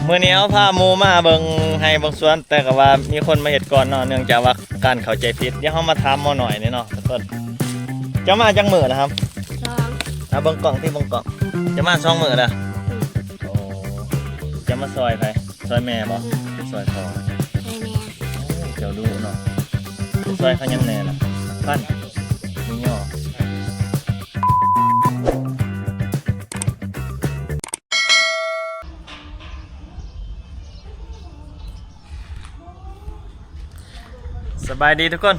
ມື້ນີ້ເຮົາພາໝູ່ມາເບິ່ງໄຮ່ເບິ່ງສວນ ແຕ່ກໍວ່າມີຄົນມາເຮັດກ່ອນເນາະ ເນື່ອງຈາກວ່າການເຂົ້າໃຈຜິດ. ດຽວເຮົາມາຖາມໝໍ້ນ້ອຍນີ້ເນາະ ເພິ່ນ ເຈົ້າມາຈັກມື້ແລ້ວຄັບ? ສອງ. ມາເບິ່ງກ້ອງຕິ ເບິ່ງກ້ອງ. ເຈົ້າມາສອງມື້ແລ້ວ? ອືມ. ໂອ້ ເຈົ້າມາຊ່ອຍໃຜ? ຊ່ອຍແມ່ບໍ່? ອືມ. ຊ່ອຍພໍ່? ຊ່ອຍແມ່. ໂອ້ ເຈົ້າດຸເນາະ. ໄປຊ່ອຍເຂົາຫຍັງແດ່ລະ? ພັນ ມີຍໍ. ສະບາຍດີທຸກຄົນ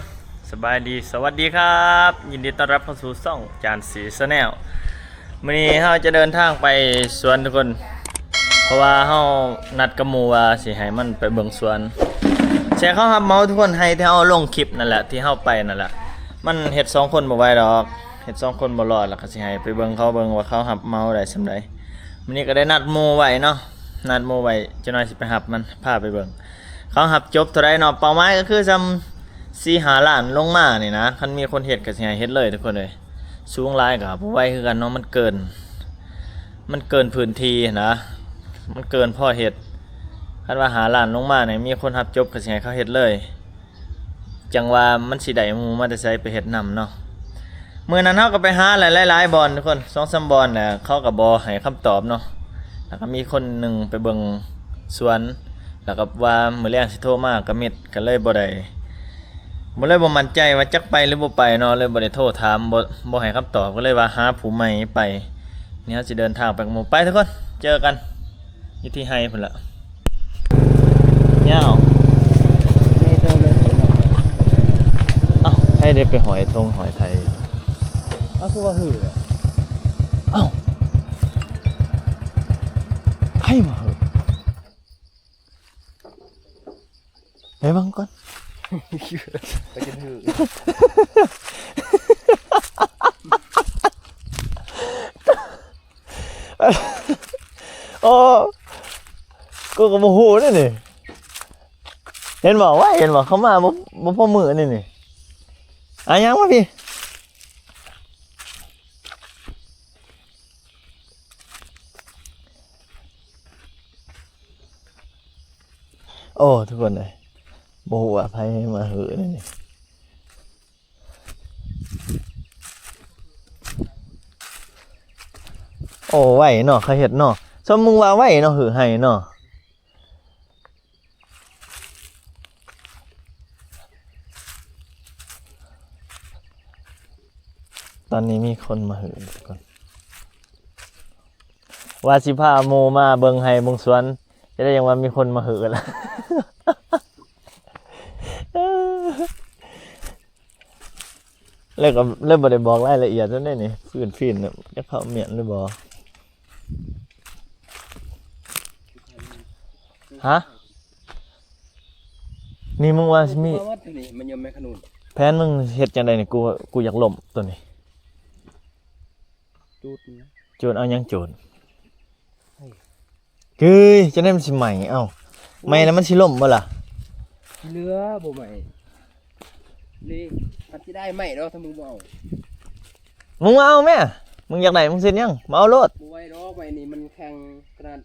ສະບາຍດີ ສະຫວັດດີຄັບ ຍິນດີຕ້ອນຮັບເຂົ້າສູ່ຊ່ອງຈານສີ Channel. ມື້ນີ້ເຮົາຈະເດີນທາງໄປສວນທຸກຄົນ ເພາະວ່າເຮົານັດກັບໝູ່ວ່າຊິໃຫ້ມັນໄປເບິ່ງສວນ ແຊເຂົາຮັບເໝົາທຸກຄົນ ໄຮ່ທີ່ເຮົາລົງຄລິບນັ້ນແຫຼະ ທີ່ເຮົາໄປນັ້ນແຫຼະ ມັນເຮັດສອງຄົນບໍ່ໄຫວດອກ ເຮັດສອງຄົນບໍ່ລອດ ແລ້ວກໍຊິໃຫ້ໄປເບິ່ງເຂົາເບິ່ງວ່າເຂົາຮັບເໝົາໄດ້ສ່ຳໃດ. ມື້ນີ້ກໍໄດ້ນັດໝູ່ໄວ້ເນາະ ນັດໝູ່ໄວ້ ຈັກໜ່ອຍຊິໄປຮັບມັນ ພາໄປເບິ່ງ ເຂົາຮັບຈົບເທົ່າໃດເນາະ. ເປົ້າໝາຍກໍຄືສ່ຳສີ່ຫ້າລ້ານລົງມານີ້ນະ ຄັນມີຄົນເຮັດກໍຊິໃຫ້ເຮັດເລີຍທຸກຄົນເອີຍ. ສູງຫຼາຍກໍບໍ່ໄຫວຄືກັນເນາະ ມັນເກີນ ມັນເກີນພື້ນທີ່ນະ ມັນເກີນພໍເຮັດ. ຄັນວ່າຫ້າລ້ານລົງມານີ້ ມີຄົນຮັບຈົບກໍຊິໃຫ້ເຂົາເຮັດເລີຍ. ຈັ່ງວ່າມັນຊິໄດ້ໝູ່ມາແຕ່ໃສໄປເຮັດນຳເນາະ. ມື້ນັ້ນເຮົາກໍໄປຫາຫຼາຍໆບ່ອນທຸກຄົນ ສອງສາມບ່ອນແຫຼະ ເຂົາກໍບໍ່ໃຫ້ຄຳຕອບເນາະ. ແລ້ວກໍມີຄົນໜຶ່ງໄປເບິ່ງສວນ ແລ້ວກໍວ່າມື້ແລງຊິໂທມາກໍມິດ ກໍເລີຍບໍ່ໄດ້ ບໍ່ ເລີຍບໍ່ໝັ້ນໃຈວ່າຈັກໄປຫຼືບໍ່ໄປເນາະ ເລີຍບໍ່ໄດ້ໂທຖາມ ບໍ່ ບໍ່ໃຫ້ຄຳຕອບ ກໍເລີຍວ່າຫາຜູ້ໃໝ່ໄປ. ນີ້ເຮົາຊິເດີນທາງໄປກັບໝູ່ ໄປທຸກຄົນ ເຈີກັນ ຢູ່ທີ່ໄຮ່ພຸ້ນລະ ຍາວ. ເອົ້າ ໃຜໄດ້ໄປຫອຍທົງຫອຍໄທ? ເອົ້າ ຄືວ່າຫືດ? ເອົ້າ ໃຜມາຫືດ? ໄປເບິ່ງກ່ອນ ໄປຈົນຫືດ. ໂອ້ ກູກໍບໍ່ຮູ້ເດ້ນີ້ ເຫັນບໍ່ ໄວ ເຫັນບໍ່ ເຂົາມາບໍ່ ບໍ່ພໍມື້ນີ້ນີ້. ອາ ຍ່າງມາພີ້. ໂອ້ ທຸກຄົນເອີຍ ບໍ່ຮູ້ວ່າໃຜມາຫືດນີ້. ໂອ້ ໄວເນາະ ເຂົາເຮັດເນາະ ສົມມຸງວ່າໄວເນາະ ຫືດໄຮ່ເນາະ. ຕອນນີ້ມີຄົນມາຫືດກ່ອນ ວ່າຊິພາໝູ່ມາເບິ່ງໄຮ່ເບິ່ງສວນ ຈະໄດ້ຫຍັງວ່າມີຄົນມາຫືດລະ. ແລ້ວກໍເລີຍບໍ່ໄດ້ບອກລາຍລະອຽດນຳເດ້ນີ້ ຟື້ນຟີນ ຈັກເຂົ້າມ້ຽນຫຼືບໍ່. ຮະ? ນີ້ມຶງວ່າຊິມີ ມາວັດນີ້ ມັນຍອມແມ່ຂະໜູນ ແຜນມຶງເຮັດຈັ່ງໃດນີ້? ກູ ກູຢາກລົ້ມໂຕນີ້ ຈູດນີ້ ຈູດ ເອົາຫຍັງຈູດ? ເກີຍ ຈັ່ງໃດມັນຊິໄໝ້? ເອົ້າ ໄໝ້ແລ້ວມັນຊິລົ້ມບໍ່ລະ? ເຫຼືອບໍ່ໄໝ້ ນີ້ ມັນຊິໄດ້ໄໝ້ດອກ ຖ້າມຶງບໍ່ເອົາ. ມຶງມາເອົາແມ້ ມຶງຢາກໄດ້ ມຶງເຮັດຫຍັງ ມາເອົາໂລດ. ບໍ່ໄຫວດອກ ໄມ້ນີ້ມັນແຂງຂະໜາດ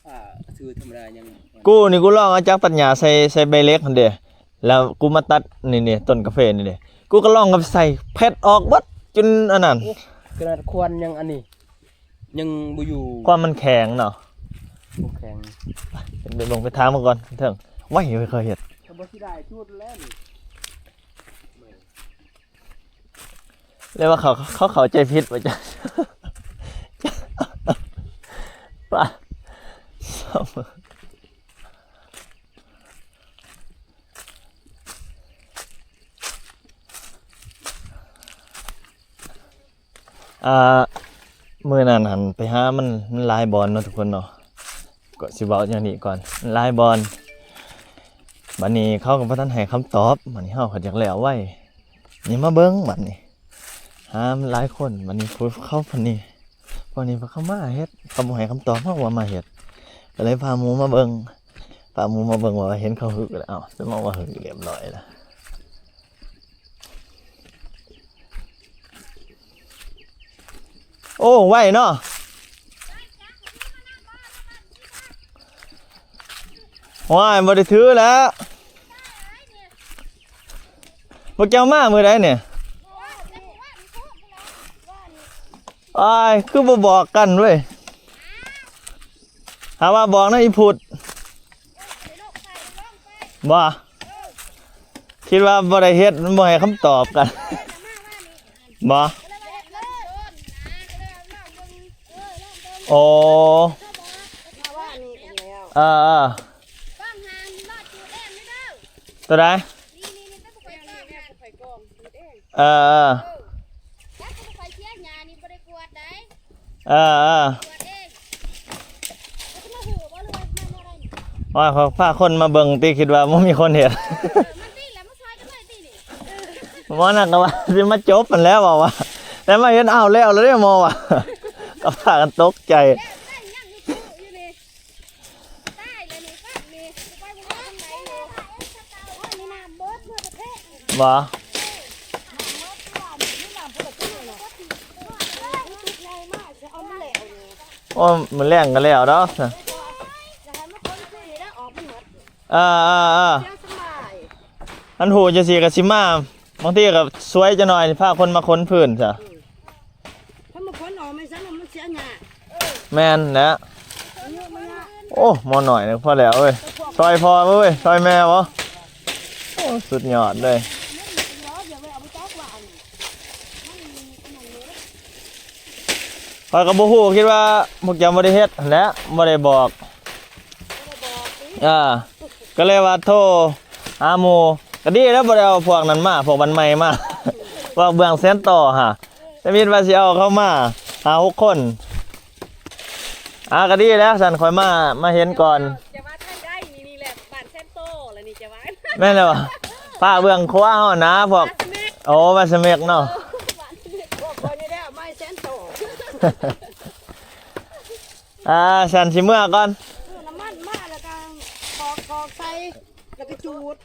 ອ່າ ຊື້ທຳມະດາຍັງ. ກູນີ້ ກູລອງເອົາຈັກຕັດຫຍ້າໃສ່ ໃສ່ໃບເຫຼັກຫັ້ນເດ້ ແລ້ວກູມາຕັດນີ້ ນີ້ ຕົ້ນກາເຟນີ້ເດ້ ກູກໍລອງເອົາໄປໃສ່ ແພັດອອກເບິດຈົນອັນນັ້ນ. ໂອ້ ຂະໜາດຄວັນຍັງອັນນີ້ ຍັງບໍ່ຢູ່ ຄວາມມັນແຂງເນາະ ບໍ່ແຂງ. ໄປເບິ່ງໄປຖາມເບິ່ງກ່ອນເຖິງ ໄວເລີຍ ເຄີຍເຮັດ ກໍບໍ່ຊິໄດ້ຈຸດແລ້ວນີ້ ແລ້ວວ່າເຂົາ ເຂົາເຂົ້າໃຈຜິດວ່າ ຈ້ະ ວ່າ ອ່າ ມື້ນັ້ນຫັ້ນໄປຫາມັນ ມັນຫຼາຍບ່ອນເນາະທຸກຄົນເນາະ ກໍຊິເວົ້າຢ່າງນີ້ກ່ອນ ມັນຫຼາຍບ່ອນ ບັດນີ້ເຂົາກໍບໍ່ທັນໃຫ້ຄຳຕອບ ບັດນີ້ເຮົາກໍຢາກແລ້ວໄວ ນີ້ມາເບິ່ງບັດນີ້ ຫາມັນຫຼາຍຄົນ ບັດນີ້ພວກເຂົາ ພວກນີ້ ພວກນີ້ເຂົາມາເຮັດ ເຂົາບໍ່ໃຫ້ຄຳຕອບເຮົາວ່າມາເຮັດ ກໍເລີຍພາໝູ່ມາເບິ່ງ ພາໝູ່ມາເບິ່ງວ່າເຫັນເຂົາຫຶກແລ້ວ ເອົ້າ ສະມອງວ່າຫຶກຮຽບຮ້ອຍແລ້ວ. ໂອ້ ໄວເນາະ. ໂອ້ຍ ບໍ່ໄດ້ຖືແລ້ວ. ພວກເຈົ້າມາມື້ໃດນີ້? ອ້າຍ ຄືບໍ່ບອກກັນເວີຍ. ຫາວ່າບອກນຳອີພຸດ. ບໍ່ ຄິດວ່າບໍ່ໄດ້ເຮັດ ມັນບໍ່ໃຫ້ຄຳຕອບກັນ. ບໍ່ ໂອ້ ເອີໆ ຕົວໃດ? ເອີໆ ເອີໆ ວ່າເຂົາພາຄົນມາເບິ່ງຕິ ຄິດວ່າບໍ່ມີຄົນເຮັດ. ໝໍນັ້ນກໍວ່າຊິມາຈົບຫັ້ນແຫຼະ ເວົ້າວ່າ ແຕ່ມາເຫັນ ອ້າວ ແລ້ວແລ້ວເດ້ໝໍວ່າ ກໍພາກັນຕົກໃຈ. ບໍ່ ໂອ້ ມື້ແລງກໍແລ້ວດອກ. ເອີໆໆ ຄັນຮູ້ຈັ່ງຊີ້ກໍຊິມາ ບາງທີກໍຊ່ວຍຈັກໜ່ອຍ ພາຄົນມາຂົນພື້ນຊະ. ຖ້າມັນຂົນອອກ ມັນຊັ້ນມັນເສຍຫຍ້າ. ແມ່ນແຫຼະ. ໂອ້ ໝໍນ້ອຍນີ້ພໍແລ້ວເອີຍ ຊ່ອຍພໍ່ເວີ້ຍ ຊ່ອຍແມ່ບໍ່? ໂອ້ ສຸດຍອດເລີຍ. ຂ້ອຍກໍບໍ່ຮູ້ ຄິດວ່າພວກເຈົ້າບໍ່ໄດ້ເຮັດຫັ້ນແຫຼະ ບໍ່ໄດ້ບອກ. ເອີ ກໍເລີຍວ່າໂທຫາໝູ່ ກໍດີແລ້ວ ບໍ່ໄດ້ເອົາພວກນັ້ນມາ ພວກບ້ານໃໝ່ມາ ພວກເບື້ອງແສນຕໍ່ຫາ ທຳອິດວ່າຊິເອົາເຂົາມາຫ້າຫົກຄົນ. ອ່າ ກໍດີແລ້ວຊັ້ນ ຂ້ອຍມາ ມາເຫັນກ່ອນ. ຈະວ່າທ່ານໄດ້ ນີ້ ນີ້ແຫຼະ ບ້ານແຊນໂຕລະນີ້ ຈະວ່າ. ແມ່ນແລ້ວຫວາ? ພາເບື້ອງຂວາເຮົານະ ພວກ ບ້ານສະເມັກ. ໂອ້ ບ້ານສະເມັກເນາະ. ເອີ ບ້ານສະເມັກ ບອກຂ້ອຍນີ້ແຫຼະ ມາແຊນໂຕ. ອ່າ ຊັ້ນຊິເມືອກ່ອນ. ເອີ ນ້ຳມັນມາ ແລ້ວກໍກອກ ກອກໃສ່ ແລ້ວກໍຈູດ.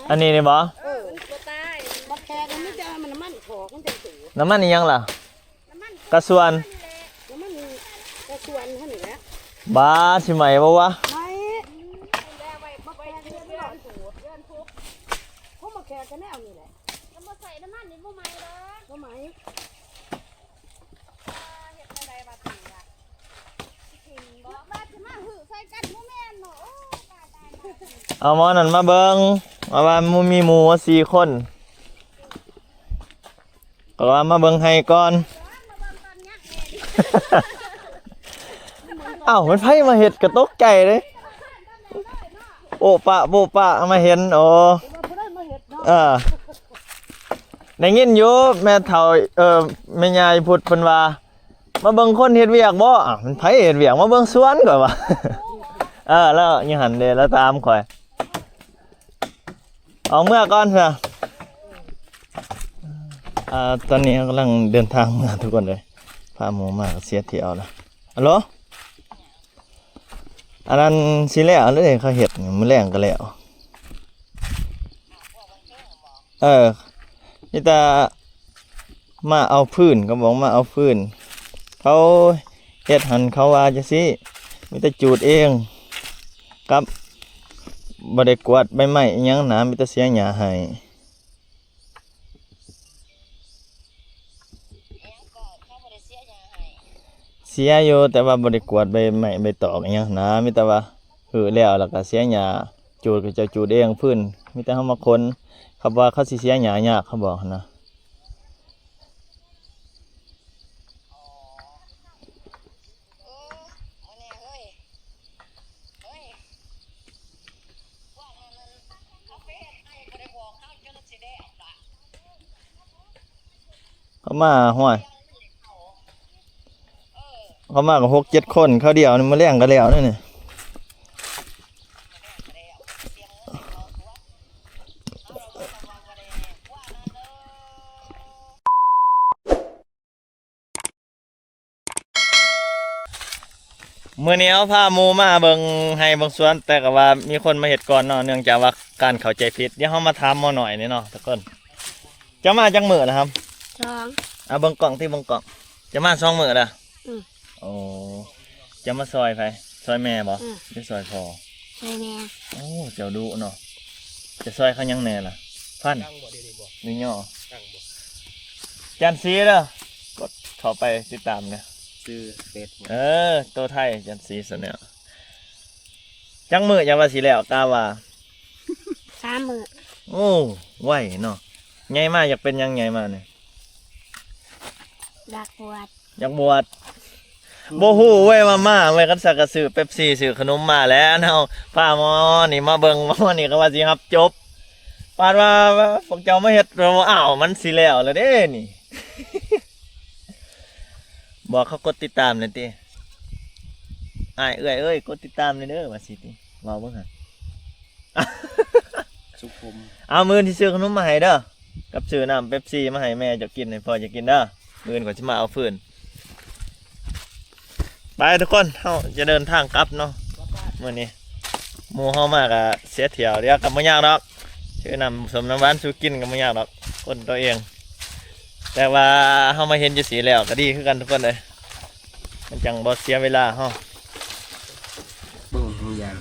ອັນນີ້ນີ້ບໍ່? ເອີ ມັນບໍ່ຕາຍ. ບັກແຂກມັນມີແຕ່ນ້ຳມັນຂອກ ມັນຈັ່ງສູດ. ນ້ຳມັນອີ່ຫຍັງລະ? ນ້ຳມັນ ກະຊວນ. ນ້ຳມັນກະຊວນຫັ້ນນີ້ແຫຼະ. ບາ ຊິໄໝ້ບໍ່ວະ? ໄໝ້. ບັກແຂກມັນຮ້ອນໂພດ. ຂອງບັກແຂກກໍແນວນີ້ແຫຼະ. ຄັນບໍ່ໃສ່ນ້ຳມັນນີ້ບໍ່ໄໝ້ດອກ. ບໍ່ໄໝ້. ເຮັດຈັ່ງໃດບັດນີ້ລະ? ຊິຖິ້ມບໍ່? ວ່າຊິມາຫືໃສ່ກັນບໍ່ແມ່ນເນາະ. ໂອ້ ຕາຍໆໆ. ເອົາໝໍນັ້ນມາເບິ່ງ ເອົາວ່າມີໝູ່ສີ່ຄົນ ກໍວ່າມາເບິ່ງໄຮ່ກ່ອນ. ອ້າວ ມັນໃຜມາເຮັດ ກໍຕົກໃຈເດ້. ໂອ້ປະໂອ້ປະມາເຫັນ. ໂອ້ ເອີ ໄດ້ຍິນຢູ່ແມ່ເຖົ້າ ເອີ ແມ່ຍ່າອີພຸດເພິ່ນວ່າ ມາເບິ່ງຄົນເຮັດວຽກບໍ່? ອ້າວ ມັນໃຜເຮັດວຽກ? ມາເບິ່ງສວນ ຂ້ອຍວ່າ. ເອີ ລາວຢູ່ຫັ້ນເດ້ ລາວຖາມຂ້ອຍ. ອອກເມືອກ່ອນຊະ. ອ່າ ຕອນນີ້ເຮົາກຳລັງເດີນທາງເມືອທຸກຄົນເອີຍ. ພາໝູ່ມາກໍເສຍທ່ຽວລະ. ຮັລໂຫຼ? ອັນນັ້ນຊິແລ້ວເລີຍ ເຂົາເຮັດມື້ແລງກໍແລ້ວ. ເອີ ມີແຕ່ມາເອົາຟືນ ເຂົາບອກມາເອົາຟືນ. ເຂົາເຮັດຫັ້ນ ເຂົາວ່າຈັ່ງຊີ້ ມີແຕ່ຈູດເອງ ກັບບໍ່ໄດ້ກວາດໃບໄມ້ອີ່ຫຍັງນະ ມີແຕ່ເສຍຫຍ້າໃຫ້. ເສຍຢູ່ ແຕ່ວ່າບໍ່ໄດ້ກວາດໃບໄມ້ໃບຕອກອີ່ຫຍັງນະ ມີແຕ່ວ່າຫືແລ້ວ ແລ້ວກໍເສຍຫຍ້າ. ຈູດກໍເຈົ້າຈູດເອງ ຟືນ ມີແຕ່ເຮົາມາຂົນ. ເຂົາວ່າເຂົາຊິເສຍຫຍ້າຍາກ ເຂົາບອກຫັ້ນນະ. ເຂົາມາ ຫ້ວຍ ເຂົາມາກໍຫົກເຈັດຄົນ ຄາວດຽວນີ້ ມື້ແລງກໍແລ້ວແລ້ວນີ້. ມື້ນີ້ເຮົາພາໝູ່ມາເບິ່ງໄຮ່ເບິ່ງສວນ ແຕ່ກໍວ່າມີຄົນມາເຮັດກ່ອນເນາະ ເນື່ອງຈາກວ່າການເຂົ້າໃຈຜິດ. ດຽວເຮົາມາຖາມໝໍໜ້ອຍນີ້ເນາະທຸກຄົນ. ເຈົ້າມາຈັກມື້ແລ້ວ? ສອງ. ເອົາເບິ່ງກ້ອງຕິ ເບິ່ງກ້ອງ. ເຈົ້າມາສອງມື້ແລ້ວ? ອືມ. ໂອ້ ເຈົ້າມາຊ່ອຍໃຜ? ຊ່ອຍແມ່ບໍ່? ອືມ ຫຼືຊ່ອຍພໍ່? ຊ່ອຍແມ່. ໂອ້ ເຈົ້າດຸເນາະ. ຈະຊ່ອຍເຂົາຫຍັງແດ່ລະ? ຟັນ ຕັ້ງບໍ່ ດຽວນີ້ບໍ່ ຫຼືຍໍ? ຕັ້ງບໍ່? ຈັນສີເດີ ກົດເຂົ້າໄປຕິດຕາມເດີ ຊື່ເຟສ. ເອີ ໂຕໄທ ຈັນສີ Channel. ຈັກມື້ຈັ່ງວ່າຊິແລ້ວ? ກະວ່າ ສາມມື້. ໂອ້ ໄວເນາະ. ໃຫຍ່ມາຢາກເປັນຫຍັງ? ໃຫຍ່ມານີ້ ຢາກບວດ. ຢາກບວດ. ບໍ່ຮູ້ເວີຍວ່າມາເວີຍ. ຄັນຊັ້ນກະຊື້ເປັບຊີ ຊື້ຂະໜົມມາແຫຼະ. ເຮົາພາໝໍນີ້ມາເບິ່ງ ໝໍນີ້ກະວ່າຊິຮັບຈົບ ປານວ່າພວກເຈົ້າມາເຮັດ ເອົາ ມັນຊິແລ້ວລະເດ້ນີ້. ບອກເຂົາກົດຕິດຕາມແດ່ຕິ. ອ້າຍເອື້ອຍເອີຍ ກົດຕິດຕາມແດ່ເດີ ວ່າຊິຕິ ເວົ້າເບິ່ງຫັ້ນ. ສຸກຜົມ. ເອົາ ມື້ອື່ນຊິຊື້ຂະໜົມມາໃຫ້ເດີ ກັບຊື້ນ້ຳເປັບຊີມາໃຫ້ແມ່ເຈົ້າກິນ ໃຫ້ພໍ່ເຈົ້າກິນເດີ. ມື້ອື່ນຂ້ອຍຊິມາເອົາຟືນ. ໄປທຸກຄົນ ເຮົາຈະເດີນທາງກັບເນາະມື້ນີ້. ໝູ່ເຮົາມາກະເສຍຖ້ຽວ ດຽວກະບໍ່ຍາກດອກ ຊື້ນ້ຳສົ້ມນ້ຳຫວານສູ່ກິນກະບໍ່ຍາກດອກ ຄົນໂຕເອງ. ແຕ່ວ່າເຮົາມາເຫັນຈັ່ງຊີ້ແລ້ວກະດີຄືກັນທຸກຄົນເອີຍ ມັນຈັ່ງບໍ່ເສຍເວລາເຮົາ. ເບິ່ງທຸກຢ່າງ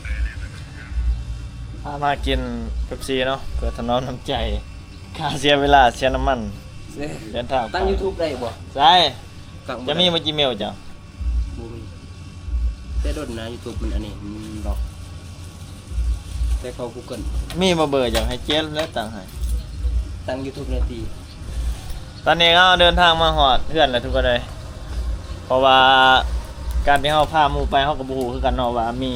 ພາມາກິນເປັບຊີເນາະ ເພື່ອຖະໜອມນ້ຳໃຈ ຄ່າເສຍເວລາເສຍນ້ຳມັນ ເດີນທາງ. ຕັ້ງ YouTube ໄດ້ບໍ່? ໃສ່ ຈະມີບໍ່ Gmail ເຈົ້າ? ບໍ່ມີ ແຕ່ດົນນະ YouTube ມັນອັນນີ້ ມັນລັອກ ແຕ່ເຂົ້າ Google. ມີບໍ່ເບີ? ຢາກໃຫ້ເຈນແລ້ວຕັ້ງໃຫ້. ຕັ້ງ YouTube ແດ່ຕິ. ຕອນນີ້ເຮົາເດີນທາງມາຮອດເຮືອນແລ້ວທຸກຄົນເອີຍ ເພາະວ່າການທີ່ເຮົາພາໝູ່ໄປ ເຮົາກະບໍ່ຮູ້ຄືກັນເນາະວ່າມີ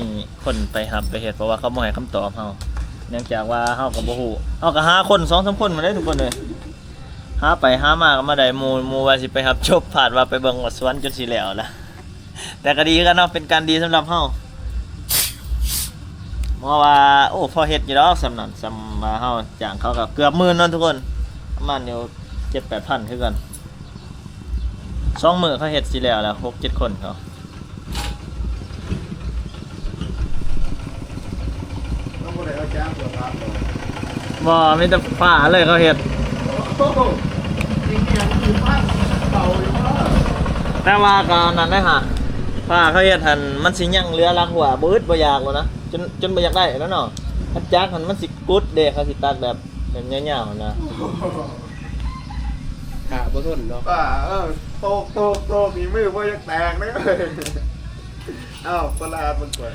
ຄົນໄປຮັບໄປເຮັດ ເພາະວ່າເຂົາບໍ່ໃຫ້ຄຳຕອບເຮົາ ເນື່ອງຈາກວ່າເຮົາກະບໍ່ຮູ້. ເຮົາກະຫາຄົນສອງສາມຄົນພຸ້ນເດ້ທຸກຄົນເອີຍ ຫາໄປຫາມາກະມາໄດ້ໝູ່ ໝູ່ວ່າຊິໄປຮັບຈົບ ພາດວ່າໄປເບິ່ງວ່າສວນຈົນຊິແລ້ວລະ. ແຕ່ກະດີຄືກັນເນາະ ເປັນການດີສຳລັບເຮົາ ເພາະວ່າ ໂອ້ ພໍເຮັດຢູ່ດອກ ສ່ຳນັ້ນ ສ່ຳວ່າເຮົາຈ້າງເຂົາກະເກືອບໝື່ນເນາະທຸກຄົນ ປະມານຢູ່ເຈັດແປດພັນຄືກັນ. ສອງມື້ເຂົາເຮັດຊິແລ້ວລະ ຫົກເຈັດຄົນເຂົາ. ບໍ່ ມີແຕ່ຝາເລີຍເຂົາເຮັດ. ແຕ່ວ່າກະອັນນັ້ນເດ້ຫະ ຝາເຂົາເຮັດຫັ້ນ ມັນຊິຍັງເຫຼືອຫຼັກຫົວ ບໍ່ອຶດບໍ່ຢາກແລ້ວນະ ຈົນ ຈົນບໍ່ຢາກໄດ້ແລ້ວເນາະ. ຄັນຈັກຫັ້ນມັນຊິກຸດເດ້ ເຂົາຊິຕັດແບບ ແບບຍາວໆຫັ້ນນະ. ຖ້າບໍ່ທົນເນາະ ປ້າ ເອີ ໂຕກ ໂຕກ ໂຕກ ນີ້ມືບໍ່ຢາກແຕກເດ້. ເອົ້າ ປະຫຼາດມັນກ່ອນ.